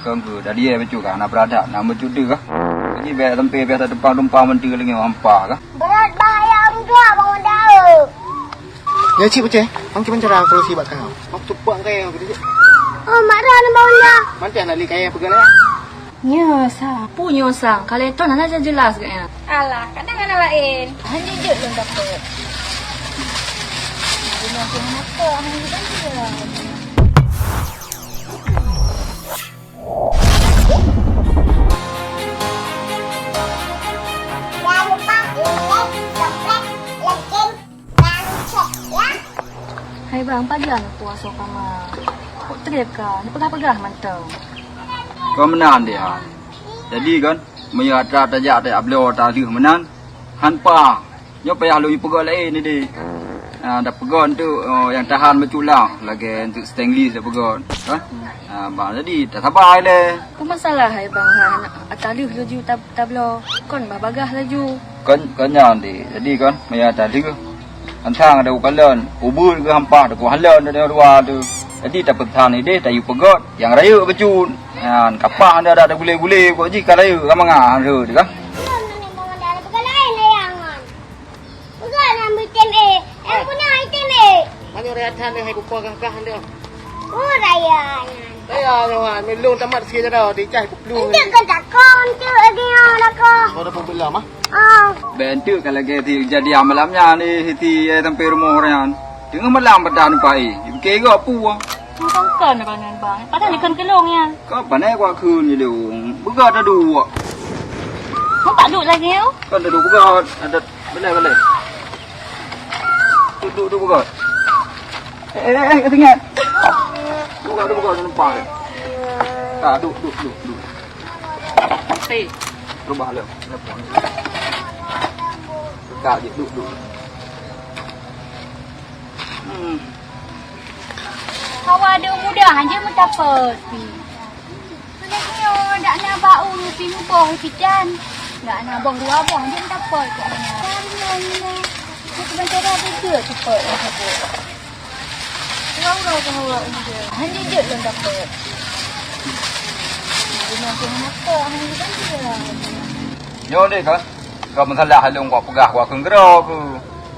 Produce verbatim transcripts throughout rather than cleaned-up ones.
Kon keuh, dari eh bacut kah, na beuradat, na bacut deuh kah? Jadi bèk sampai biasa tumpang-tumpang menteri lagi hampa kah? Brat bahaya ureueng tuha bangun daun. Nyoe cit Uceh, bang kiban cara solusi bak kau. Bang tupak kaya aku tu. Oh, mak Ron bangun dah. Mantah nak li kaya peugah lah. Nyoe sang, pu nyoe sang, kalau itu nana jelas gak ya. Alah, kadang anak lain. Hanya jujur lom dapat. Jadi nanti nak apa, hanya jujur. Jangan lupa like, subscribe, lonceng, dan share, ya. Hai bang, pajan puasa kama. Kok trép ka? Ni peugah-peugah mantong. Kau meunan deh, ha. Jadi kan, meunyoe atra tajak tajak bloe taleuh meunan, han pa. Nyoe payah lôn peugöt laén ni deh. Ah, dak peugöt tu, oh, nyang tahan bacut lah, lagèe tu stainless dak peugöt. Ha? Ah, bah, jadi tasaba ilèe. Apa masalah hai bang, ha, atra lheueh laju tab-, tabloe. Kon bah bagah laju. Kon, kon nyan deh. Jadi kon, maya atra lheueh. Antang ada ukalon, ubit ke hampah, dak kuhalon dari luar tu. Jadi tapeusan ideh, tayue peugöt, nyang rayeuk bacut. Nyan, kapah anda dak gulé-gulé, kok jih ka rayeuk ka mangat, han rhot deh kan. Peugah laén layang nyan. Peugah nyang beutem eh. Eh, peugah item eh. Hanya raya that deh, hai kupa gah-gah deh. Oh, raya nyan. Raya nyoe, melong tamat sikit dah, dicah kuplu. Enteuk kan takon, enteuk lagi nyoe takon. Kau dah pun belum, ah? Ah. Bèk enteuk ka lagèe Siti jadi malam nyan ni, Siti, eh, sampai rumoh orang nyan. Teungoh malam padah numpai. Dipike gop pu. Kon-kon nyan bang. Padahal ikon kelong nyan. Kau pandai kuat kheun je dong. Beugah dah duek. Nampak duek lagi tu? Kan dah duek beugah. Ada Boleh, boleh. Duduk, duduk, duduk, peugöt. Eh, eh, eh, kat teungoh. Peugöt, peugöt, peugöt, nampak. Tak, duduk, duduk, duduk, duduk. Hei. Rubah le. Dekat je, duduk, duduk. Hmm. Hawa deuh muda hana meutapot. Aneuk nyoe dak na bak u pih muboh pih tan. Dak na boh dua boh jeuet tapot kat nyoe. Nyoe sementara tu jeuet tapot kat nyoe. Uroe-uroe keu uroe nyoe. Han jeuet lôn tapot. Rumah tu hana kok, han jeuet lôn tapot. Nyoe deh kan, ka meusalah lôn kupeugah, kukeunong keu.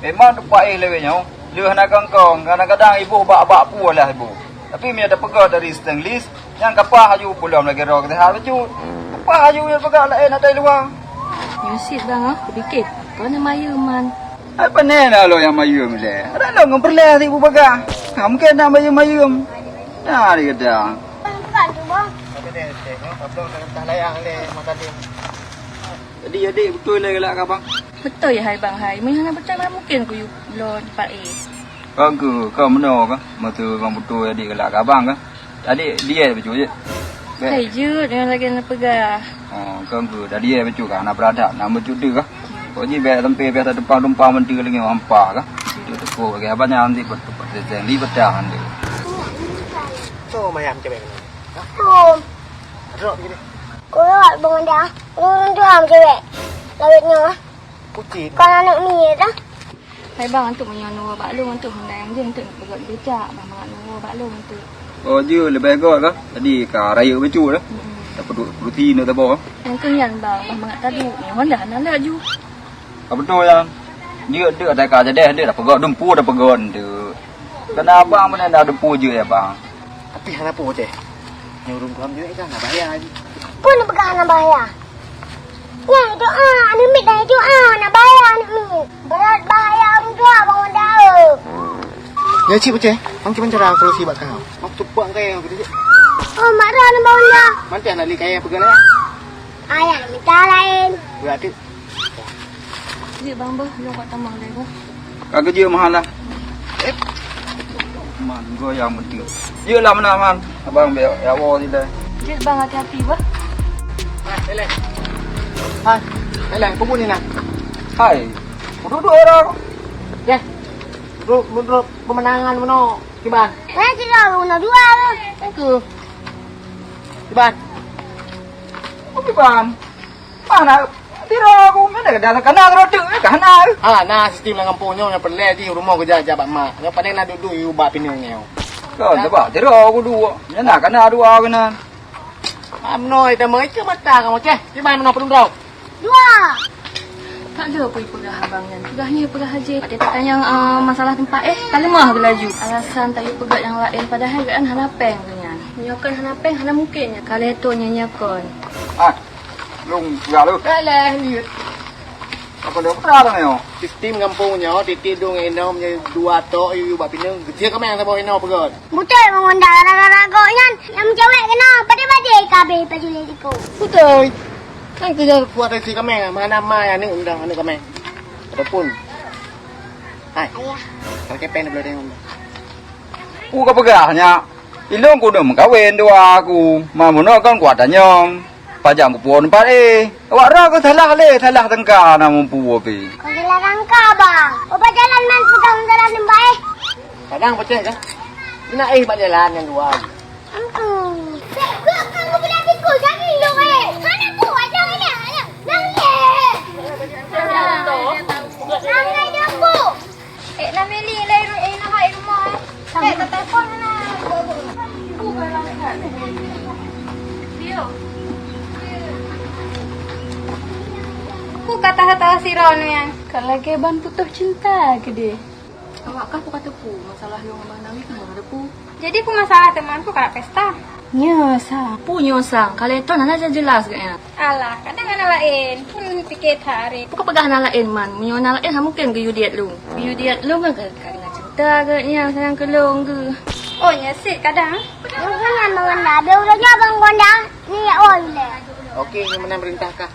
Memang teupa'éh lagèe nyoe. Lheueh na kongkong, kadang-kadang iboh bak-bak pue lah iboh. Tapi meunyoe tapeugöt dari stainless, nyan kapah aju, peulom lagèe droe keusehat bacut. Kapah aju nyan peugöt laén ata luwa. Nyoe cit bang ah, kupiké, kon nyang mayeuem man. Ai pané na lôn nyang mayeuem ilèe. Ada lôn ngon peureulèe sibu bagah. Ha, mungken na mayeuem-mayeuem. Nah, di gadang. Bukan tu, Bang. Tapi deh, tengok, abang dah entah layang lé, makan dia. Jadi, jadi beutôi lé galak keu abang. Beutôi hai bang hai. Meunyoe hana beutôi, mana mungkin kuyue bloe teumpat eh. Kon keuh, kon meunoe kah? Meutôi bang beutôi adik galak keu abang kah? Adik diet bacut jeuet? Bèk. Hai jeuet, nyang lagèe na peugah. Oh, kon keuh, dah diet bacut kah? Na beuradat, na bacut deuh kah? Kok jih bèk sampai biasa tumpang-tumpang menteri lagi hampa kah? Itu teuko bagi abang nyan nanti bet-, bet-, bet-, li betah nanti. Cok mayam cewek ni. Hah? Hom. Drop gini. Kuat bangun dah. Ureueng tuha meucewek lawét nyoe. Kucing. Kon aneuk miet dah. Hai bang, antuk meunyoe neuwoe bak lôn, antuk hana nyang jeuet, antuk neupeugöt becak, bah mangat neuwoe bak lôn antuk. Oh, jeuet leubeh göt kah? Tadi ka rayeuk bacut dah. Mm-mm. Tapeuduek peuruti neuk saboh. Nyang keu nyan bang, bah mangat taduek. Nyoe hana, hana laju. Ka beutôi nyan. Jeuet deuk ata ka jadeh deuk, tapeugöt dumpu tapeugöt deuk. Kana abang meunan dah dumpu jeuet ya bang. Tapi hana peue, Ceh. Nyoe ureueng tuha meucewek kan na bahaya jih. Peue neupeugah na bahaya? Nyan doa, aneuk miet dah doa, na bahaya aneuk miet. Brat bahaya ureueng tuha bangun daun. Nyoe cit, Ceh. Bang kiban cara solusi bak kau. Bang tupak kaya aku tu, Ceh. Oh, mak Ron bangun dah. Mantah nak li kaya peugah lah. Ayah minta laén. Berarti Jeuet bang beuh, lôn ka tamong lé beuh. Ka geujeuet meuhan lah. Eh. Man, goyang beutôi. Jeuet lah meunan, Man. Abang bèk ya woe sida. Jeuet bang, hati-hati beuh. Hai, Leleng. Hai, Leleng, peue bunyi na? Hai. Duek-duek ero. Yeh. Duek, duek, duek pemandangan meunoe. Kiban. Eh, sira meunoe dua tu. Thank you. Kiban. Oh, kiban. Mana? Tiro aku, mana ada kana roti, eh, kana. Ah, na sistem lam gampông nyoe nyang peureulèe jih rumoh geujak-jak bak mak. Nyang paléng na duek-duek yue bak pineung nyoe. Kan, cuba, tiro aku dua. Nyang na kana dua keunan. Mam noi tamah ikeu mata kamoe ceh. Di mana meunoe peudong droe? Dua. Tak ada apa yang peugah abang nyan. Peugah ni peugah aja. Pada tak tanya uh, masalah tempat eh, tak lemah ke laju. Alasan tak peugah yang lain padahal kan hana peng tu nyan. Nyokan hana peng hana mungkin ya. Kalau itu nyanyi kon. Ah, lung peugah lu. Alah, lihat. Apa dia peugah dah nyo? Sistem gampông nyoe titik dong inoe meunyoe dua tok yu bak pineung geutia kameng saboh inoe peugah. Beutôi meungon dah gara-gara gok nyan nyang meucewek keunoe padé-padé kabeh pajulet iko. Beutôi. Kan kerja kuat dari si kameng mana mai aneuk undang aneuk kameng. Adapun. Hai. Ayah. Kalau kepeng dulu tengok. Ku ka peugah nyak. Ilong ku dong meukawen dua aku. Mamunoe kan kuat tanyong. Pajang kupuon empat eh. Awak rang ke salah le, salah tengka na mumpu pi. Kau salah tangka bang. Ubat jalan man pegang jalan lembah eh. Kadang pecah kan? Kena eh bak jalan yang dua. Ampun. Kau kamu boleh pikul jangan lo eh. Mana tu ada ini ada. Nang ye. Nang ye aku. Eh, na Meli, lai ru-, eh, na hai rumah, eh. Eh, ka telepon na. Ku ka tahu-tahu si Ron ni, eh. Ka lagèe ban putoh cinta ke dia? Awak kah ku ka teupeu masalah lôn ngon Bang Nawi kah ka teupeu? Jadi peue masalah teuma ku ka pesta? Nyoe sa. Peue nyoe sa? Ka lhèe thôn hana jeulaih geuh nyan. Alah, kadang hana laén. Pun pike that aré. Peue kapeugah hana laén man? Meunyoe hana laén, hana mungken geuyue diet lôn. Geuyue diet lôn kan ka, ka na cinta geuh nyan sayang keu lôn geuh. Oh, nya sit kadang. Lôn kan nyan meuwanda. Beu uroe nyoe abang gondang. Ni ya oi le. Oke, nyoe meunan peurintah kah.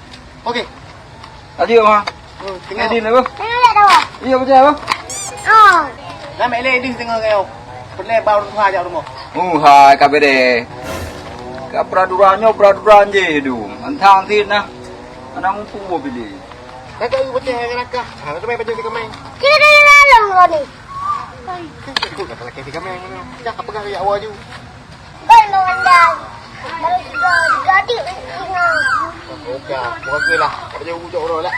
Oke. Adieu, Ma. Hmm, tinggal. Edin apa? Tengok lihat dah. Iya, betul apa? Oh. Dah mek lé edin tengok kau. Pernah baru tuha jak rumah. Oh, hai, kabere. Ka peraturan nyoe, peraturan je tu. Mantang sit nah. Anak mumpung boleh. Kakak ibu teh nak kah? Ha, tu main baju si kemai. Kita dah dalam kau ni. Hai, kan aku dah pakai si kemai mana? Dah apa kau ya awal ju? Gol mengandai. Baru tiga, tiga adik ingat. Oke, bukan gue lah. Apa jauh ucok orang lah.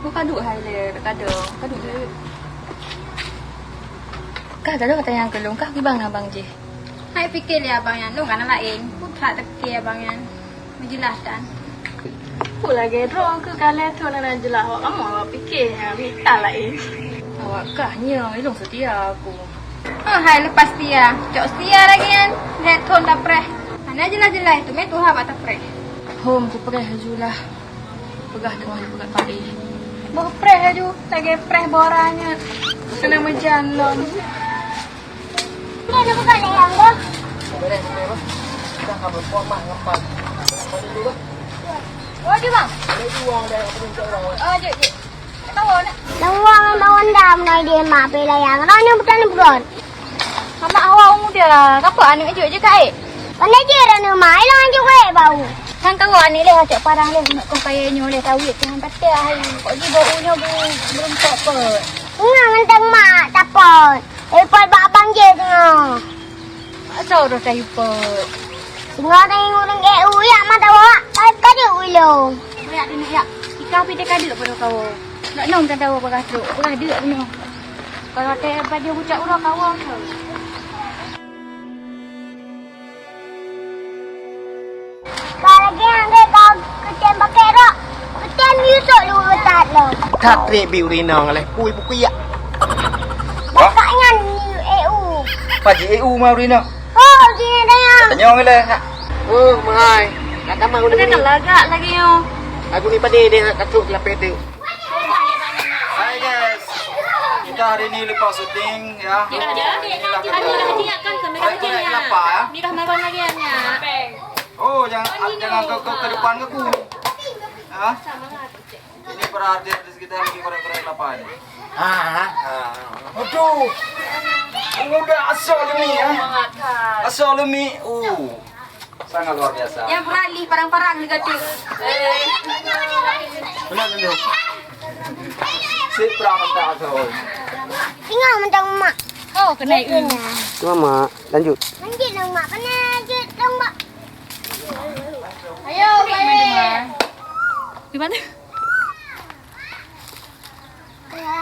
Buka duit hai le, kado. Kado duit. Kah kado kata yang kelong kah gibang abang je. Hai fikir ya abang yang long kan lain. Putra teki abang yang. Menjelaskan. Peue lagèe droe keu kalé thôn na jeulaih awak kamoe awak pike nyan mita laén. Awak kah nyoe ilong seutia aku. Oh, hai lepas setia. Cok setia lagi nyan. Lhèe thôn tapreh. Hana jeulaih-jeulaih teumé tuha bak tapreh. Hom kupreh laju lah. Peugah teungoh dipeugah padi. Boh preh laju lagèe preh bora nyan. Keuneuk meujan lom. Ni ada bukan layang tu. Boleh, boleh, Bang. Kita akan berformat dengan pan. Apa dulu, Bang? Oh, jom, Bang. Ada dua orang dah, apa ni, orang. Oh, jom, jom. Tak tahu nak. Nang wang lawan dam nai dia mak pe layang. Rani bukan bukan. Amak awak muda. Apa aneuk jok je kai? Pandai je rani mak. Ilang jok kai bau. Kan tahu aneuk leh cok parang leh nak kong kaya nyoe leh kawit. Jangan patah hai. Kok ji bau nyoe belum, belum tak apa. Ingat ngan tang mak tapot. Ipot bak abang je tengok. Asal roh tayu pot. Singoh tayue ureueng E U yak mata wak, ka, ka deuk ulông. Yak teuneuk yak. Ika pi teuka deuk pada kawo. Nak nom tanda wak bagah trok. Bagah deuk teunoh. Kalau teh baju bucak uroe kawo tu. Ka lagèe nyan deh ka keutem pakai rok. Keutem yusok lu that lom. That trek bi ureueng inong leh kui bukui yak. Bakak nyan ni E U. Paji E U ma ureueng inong. Oh, di daya. Tanyong leh. Oh, mahai. Nak tamah ulun ni. Lagak lagi yo. Aku ni pade deh nak katuk lapeh tu. Hai guys, kita hari ni lepas syuting ya. Inilah kerja. Korek-korek kelapa ya. Mirah marah lagi ya. Oh, jangan jangan ke ke, ke depan ke ku. Ha? Ini para artis-artis kita lagi korek-korek kelapa ni. Ah. Aduh. Udah asal demi ya. Asal demi. Uh. Sangat luar biasa. Yang beralih parang-parang ni kata. Benar tu. Sit perang tak asal. Tinggal mentang mak. Oh, kena. Cuma mak, lanjut. Lanjut dong mak, kena lanjut dong mak. Ayo, baik. Di mana?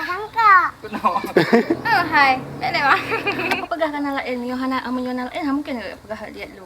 Sangka. Kenapa? Oh, hai. Tak ada, Mak. Aku peugah kana laén, Yohana, amun Yohana laén, mungkin peugah dia dulu.